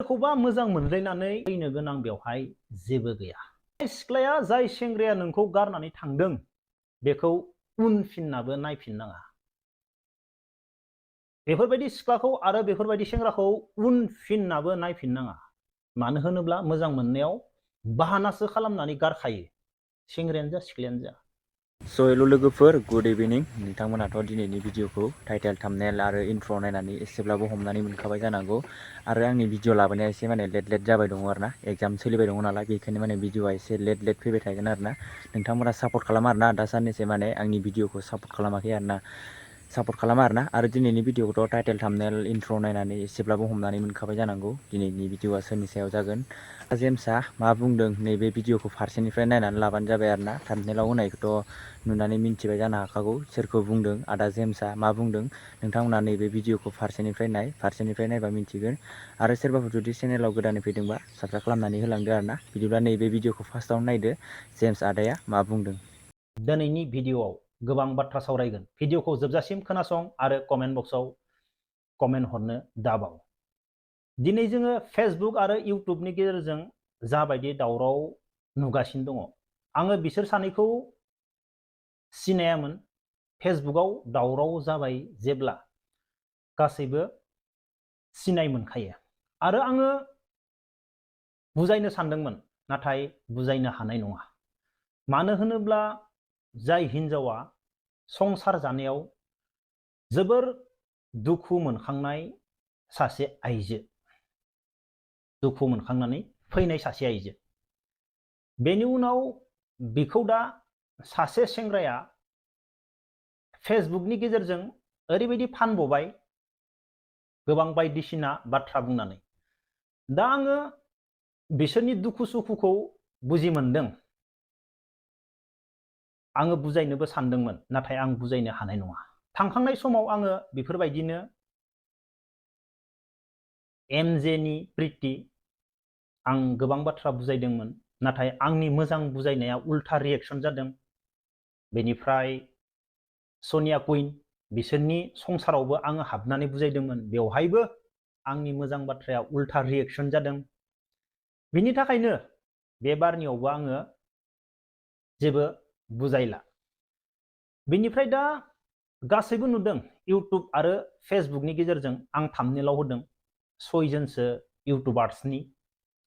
सोरखौबा मोजां मोनलायनानै फैनो गोनां बेवहाय जेबो गैया। सिख्लाया जाय सेंग्राया नोंखौ गारनानै थांदों बेखौ उनफिननाबो नायफिननाङा। बेफोरबायदि सिख्लाखौ आरो बेफोरबायदि सेंग्राखौ उनफिननाबो नायफिननाङा। मानो होनोब्ला मोजां मोननायाव बाहानासो खालामनानै गारखायो, सेंग्रायानो जा सिख्लायानो जा। स' हेल' लोगोफोर, गुड इभिनिं। नोंथांमोनाथ' दिनैनि भिडिअखौ टाइटेल थाम्बनेल आरो इन्ट्र' नायनानै एसेब्लाबो हमनानै मोनखाबाय जानांगौ। आरो आंनि भिडिअ लाबोनाया एसे माने लेट जाबाय दङ आरोना, एग्जाम सोलिबाय दङ नालाय, बेखायनो माने भिडिअआ एसे लेट फैबाय थागोन आरोना। नोंथांमोना सापर्ट खालामा आरोना, दा साननैसो माने आंनि भिडिअखौ सापर्ट खालामाखै आरोना, सापर्ट खालामा आरोना। आरो दिनैनि भिडिअखौथ' टाइटेल थाम्बनेल इन्ट्र' नायनानै एसेब्लाबो हमनानै मोनखाबाय जानांगौ दिनैनि भिडिअआ सोरनि सायाव जागोन। जेम्सआ मा बुंदों नैबे भिडिअखौ फारसेनिफ्राय नायनानै लाबानो जाबाय आरोना। थाम्बनेलाव होनायखौथ' नुनानै मिन्थिबाय जानो हाखागौ सोरखौ बुंदों, आदा जेम्सआ मा बुंदों। नोंथांमोना नैबे भिडिअखौ फारसेनिफ्राय नायबा मिन्थिगोन। आरो सोरबाफोर जुदि चेनेलाव गोदानै फैदोंबा साबस्क्राइब खालामनानै होलांदो आरोना। बिदिब्ला नैबे भिडिअखौ फार्स्टआवनो नायदो, जेम्स आदाया मा बुंदों। दिनैनि भिडिअआव गोबां बाथ्रा सावरायगोन। भिडिअखौ जोबजासिम खोनासं आरो कमेन्ट बक्सआव कमेन्ट हरनो दाबाव। दिनै जोङो फेसबुक आरो इउटुबनि गेजेरजों जाबायदि दावराव नुगासिनो दङ, आङो बिसोर सानैखौ सिनायामोन। फेसबुकआव दावराव जाबाय जेब्ला गासैबो सिनाय मोनखायो। आरो आङो बुजायनो सानदोंमोन, नाथाय बुजायनो हानाय नङा। मानो होनोब्ला जाय हिन्जावा संसार जानायाव जोबोर दुखु मोनखांनाय सासे आइजो, दुखु मोनखांनानै फैनाय सासे आइजो, बेनि उनाव बिखौ दा सासे सेंग्राया फेसबुकनि गेजेरजों ओरैबायदि फानबोबाय, गोबां बायदिसिना बाथ्रा बुंनानै। दा आङो बिसोरनि दुखु सुखुखौ बुजि मोनदों। आङो बुजायनोबो सानदोंमोन, नाथाय आं बुजायनो हानाय नङा। थांखांनाय समाव आङो बेफोरबायदिनो एमजेनि प्रिति आं गोबां बाथ्रा बुजायदोंमोन, नाथाय आंनि मोजां बुजायनाया उल्था रिएक्सन जादों। बेनिफ्राय सनिया कुइन, बिसोरनि संसारावबो आङो हाबनानै बुजायदोंमोन, बेवहायबो आंनि मोजां बाथ्राया उल्था रिएक्सन जादों। बिनि थाखायनो बे बारनियावबो आङो जेबो बुजायला। बेनिफ्राय दा गासैबो नुदों, इउटुब आरो फेसबुकनि गेजेरजों आं थाम्बनेलाव होदों 6 जनसो इउटुबार्सनि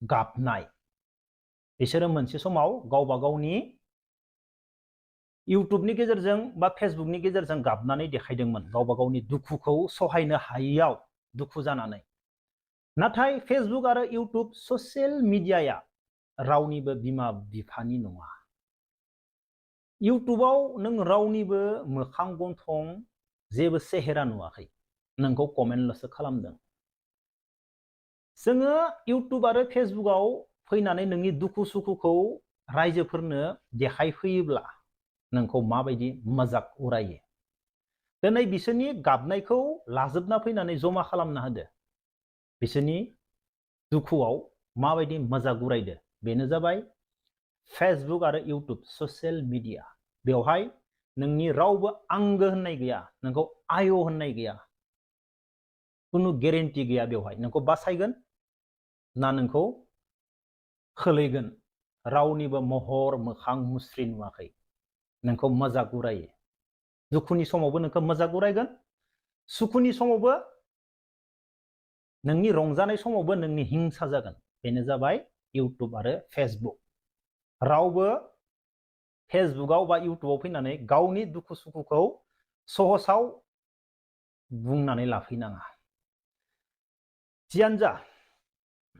गाबनाय। बिसोरो मोनसे समाव गावबा गावनि इउटुबनि गेजेरजों बा फेसबुकनि गेजेरजों गाबनानै देखायदोंमोन, गावबा गावनि दुखुखौ सहायनो हायैयाव दुखु जानानै। नाथाय फेसबुक आरो इउटुब ससियेल मिडियाया रावनिबो बिमा बिफानि नङा। इउटुबाव नों रावनिबो मोखां गन्थं जेबो सेहेरा नुवाखै, नोंखौ कमेन्टल'सो खालामदों। जोङो इउटुब आरो फेसबुकआव फैनानै नोंनि दुखु सुखुखौ रायजोफोरनो देखायफैयोब्ला नोंखौ माबायदि मजाक उरायो। दिनै बिसोरनि गाबनायखौ लाजोबना फैनानै जमा खालामना होदो, बिसोरनि दुखुआव माबायदि मजाक उरायदो। बेनो जाबाय फेसबुक आरो इउटुब ससियेल मिडिया। बेवहाय नोंनि रावबो आंगो होननाय गैया, नोंखौ आय होननाय गैया, खुनु गेरेन्टि गैया। बेवहाय नोंखौ बासायगोन ना नोंखौ खोलैगोन, रावनिबो महर मोखां मुस्रि नुवाखै। नोंखौ मजाक उरायो, दुखुनि समावबो नोंखौ मजाक उरायगोन, सुखुनि समावबो, नोंनि रंजानाय समावबो नोंनि हिंसा जागोन। बेनो जाबाय इउटुब आरो फेसबुक। रावबो फेसबुकआव बा इउटुबाव फैनानै गावनि दुखु सुखुखौ सहसाव बुंनानै लाफैनाङा। जियानो जा,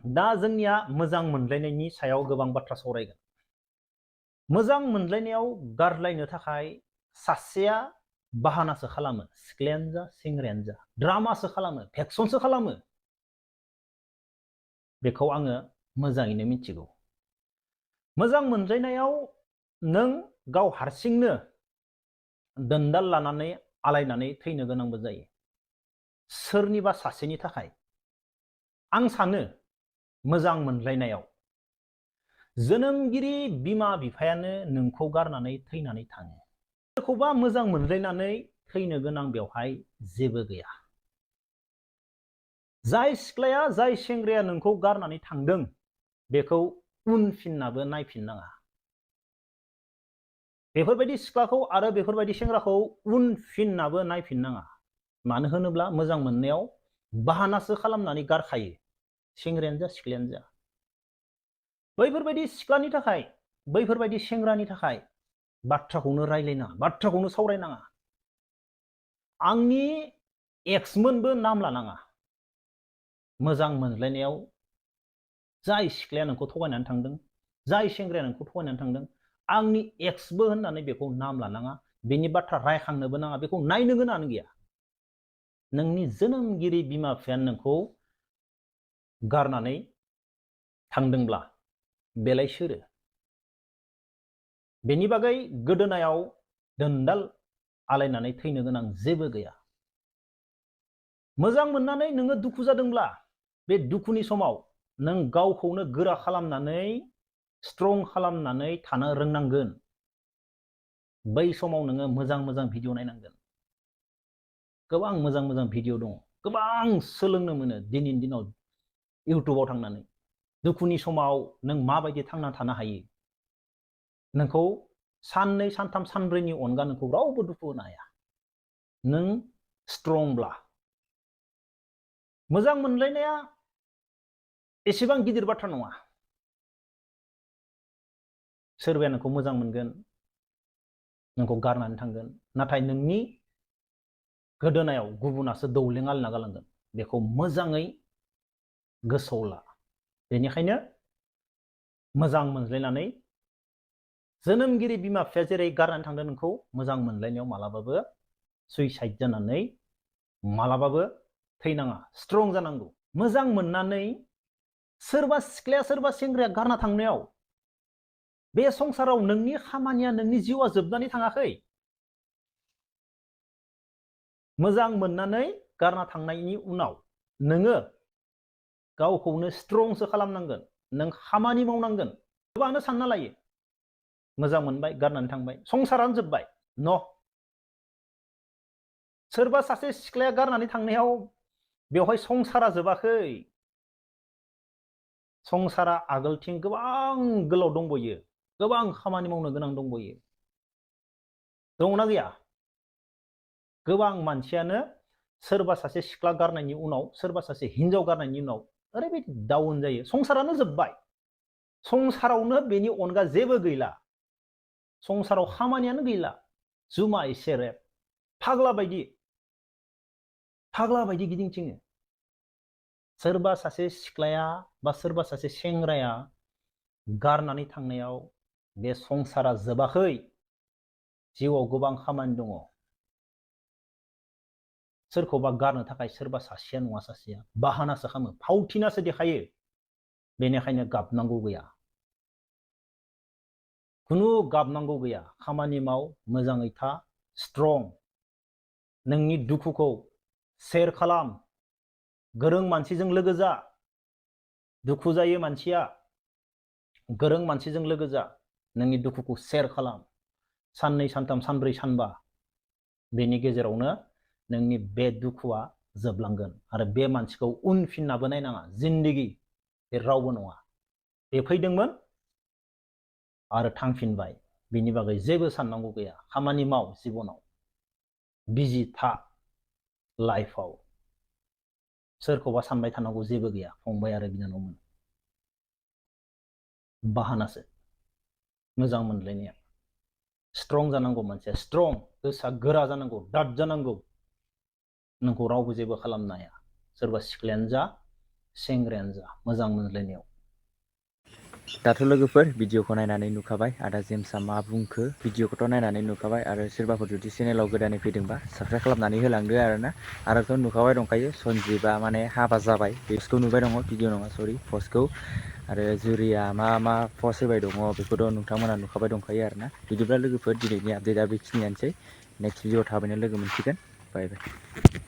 दा जोंनिया मोजां मोनलायनायनि सायाव गोबां बाथ्रा सावरायगोन। मोजां मोनलायनायाव गारलायनो थाखाय सासेया बाहानासो खालामो, सिख्लायानो जा सेंग्रायानो जा, ड्रामासो खालामो, भेक्सनसो खालामो। बेखौ आङो मोजाङैनो मिथिगौ। मोजां मोनलायनायाव नों गाव हारसिंनो दोनदाल लानानै आलायनानै थैनो गोनांबो जायो, सोरनिबा सासेनि थाखाय। आं सानो मोजां मोनलायनायाव जोनोमगिरि बिमा बिफायानो नोंखौ गारनानै थैनानै थाङो। सोरखौबा मोजां मोनलायनानै थैनो गोनां बेवहाय जेबो गैया। जाय सिख्लाया जाय सेंग्राया नोंखौ गारनानै थांदों बेखौ उनफिननाबो नायफिननाङा। बेफोरबायदि सिख्लाखौ आरो बेफोरबायदि सेंग्राखौ उनफिननाबो नायफिननाङा। मानो होनोब्ला मोजां मोननायाव बाहानासो खालामनानै गारखायो सेंग्रायानो जा सिख्लायानो जा। बैफोरबायदि सिख्लानि थाखाय बैफोरबायदि सेंग्रानि थाखाय बाथ्राखौनो रायलायनाङा, बाथ्राखौनो सावरायनाङा। आंनि एक्समोनबो नाम लानाङा। मोजां मोनलायनायाव जाय सिख्लाया नोंखौ थगायनानै थांदों, जाय सेंग्राया नोंखौ थगायनानै थांदों, आंनि एक्सबो होननानै बेखौ नाम लानाङा, बेनि बाथ्रा रायखांनोबो नाङा, बेखौ नायनो गोनाङानो गैया। नोंनि जोनोमगिरि बिमा बिफायानो नोंखौ गारनानै थांदोंब्ला बेलाय सोरो? बेनि बागै गोदोनायाव दोनदाल आलायनानै थैनो गोनां जेबो गैया। मोजां मोननानै नोङो दुखु जादोंब्ला बे दुखुनि समाव नों गावखौनो गोरा खालामनानै स्ट्रं खालामनानै थानो रोंनांगोन। बै समाव नोङो मोजां मोजां भिडिअ नायनांगोन। गोबां मोजां मोजां भिडिअ दङ, गोबां सोलोंनो मोनो दिनैनि दिनाव इउटुबाव थांनानै। दुखुनि समाव नों माबायदि थांना थानो हायो, नोंखौ साननै सानथाम सानब्रैनि अनगा नोंखौ रावबो दुखु होनो हाया नों स्ट्रंब्ला। मोजां मोनलायनाया एसेबां गिदिर बाथ्रा नङा। सोरबाया नोंखौ मोजां मोनगोन, नोंखौ गारनानै थांगोन, नाथाय नोंनि गोदोनायाव गुबुनासो दौलें आलायना गालांगोन। बेखौ मोजाङै गोसोआव ला। बेनिखायनो मोजां मोनज्लायनानै जोनोमगिरि बिमा बिफाया जेरै गारनानै थांदों नोंखौ, मोजां मोनलायनायाव मालाबाबो सुइसाइड जानानै मालाबाबो थैनाङा, स्ट्रं जानांगौ। मोजां मोननानै सोरबा सिख्लाया सोरबा सेंग्राया गारना थांनायाव बे संसाराव नोंनि खामानिया, नोंनि जिउआ जोबनानै थाङाखै। मोजां मोननानै गारना थांनायनि उनाव नोङो गावखौनो स्ट्रंसो खालामनांगोन। नों खामानि मावनांगोन। गोबाङानो सानना लायो मोजां मोनबाय गारनानै थांबाय संसारानो जोब्बाय। न'। सोरबा सासे सिख्लाया गारनानै थांनायाव बेवहाय संसारा जोबाखै। संसारा आगोलथिं गोबां गोलाव दंबयो, गोबां खामानि मावनो गोनां दंबयो। दंना गैया? गोबां मानसियानो सोरबा सासे सिख्ला गारनायनि उनाव, सोरबा सासे हिनजाव गारनायनि उनाव ओरैबायदि डाउन जायो, संसारानो जोब्बाय। संसारावनो बेनि अनगा जेबो गैला। संसाराव खामानियानो गैला। जुमाय सेरेब फाग्ला बायदि गिदिंथिङो। सोरबा सासे सिख्लाया बा सोरबा सासे सेंग्राया गारनानै थांनायाव बे संसारा जोबाखै। जिउआव गोबां खामानि दङ। सोरखौबा गारनो थाखाय सोरबा सासेया नङा सासेया बाहानासो खालामो, फावथिनासो देखायो। बेनिखायनो गाबनांगौ गैया। खुनु गाबनांगौ गैया। खामानि माव, मोजाङै था, स्ट्रं। नोंनि दुखुखौ शेयार खालाम। गोरों मानसिजों लोगो जा। दुखु जायो मानसिया, गोरों मानसिजों लोगो जा। नोंनि दुखुखौ शेयार खालाम। साननै सानथाम सानब्रै सानबा बेनि गेजेरावनो नोंनि बे दुखुआ जोबलांगोन। आरो बे मानसिखौ उनफिननाबो नायनाङा। जिन्दगि बे रावबो नङा। बे फैदोंमोन आरो थांफिनबाय। बिनि बागै जेबो साननांगौ गैया। खामानि माव, जिबनाव बिजि था लाइफआव। सोरखौबा सानबाय थानांगौ जेबो गैया फंबाय आरो बिनानावमोन। बाहानासो मोजां मोनलायनाया। स्ट्रं जानांगौ मानसिया, स्ट्रं। गोसोआ गोरा जानांगौ, दाद जानांगौ। नोंखौ रावबो जेबो खालामनो हाया। सोरबा सिख्लायानो जा सेंग्रायानो जा मोजां मोनलायनायाव। दाथ' लोगोफोर भिडिअखौ नायनानै नुखाबाय आदा जेम्सआ मा बुंखो। भिडिअखौथ' नायनानै नुखाबाय आरो सोरबाफोर जुदि चेनेलाव गोदानै फैदोंबा साबस्क्राइब खालामनानै होलांदो आरोना। आरोथ' नुखाबाय दंखायो सन्जिबा माने हाबा जाबाय। पस्टखौ नुबाय दङ, भिडिअ नङा सरि, पस्टखौ। आरो जुरिया मा पस्ट होबाय दङ बेखौथ' नोंथांमोना नुखाबाय दंखायो आरोना। बिदिब्ला लोगोफोर दिनैनि आपडेटआ बेखिनियानोसै। नेक्स्ट भिडिअ थाबैनो लोगो मोनसिगोन। बाय बाय।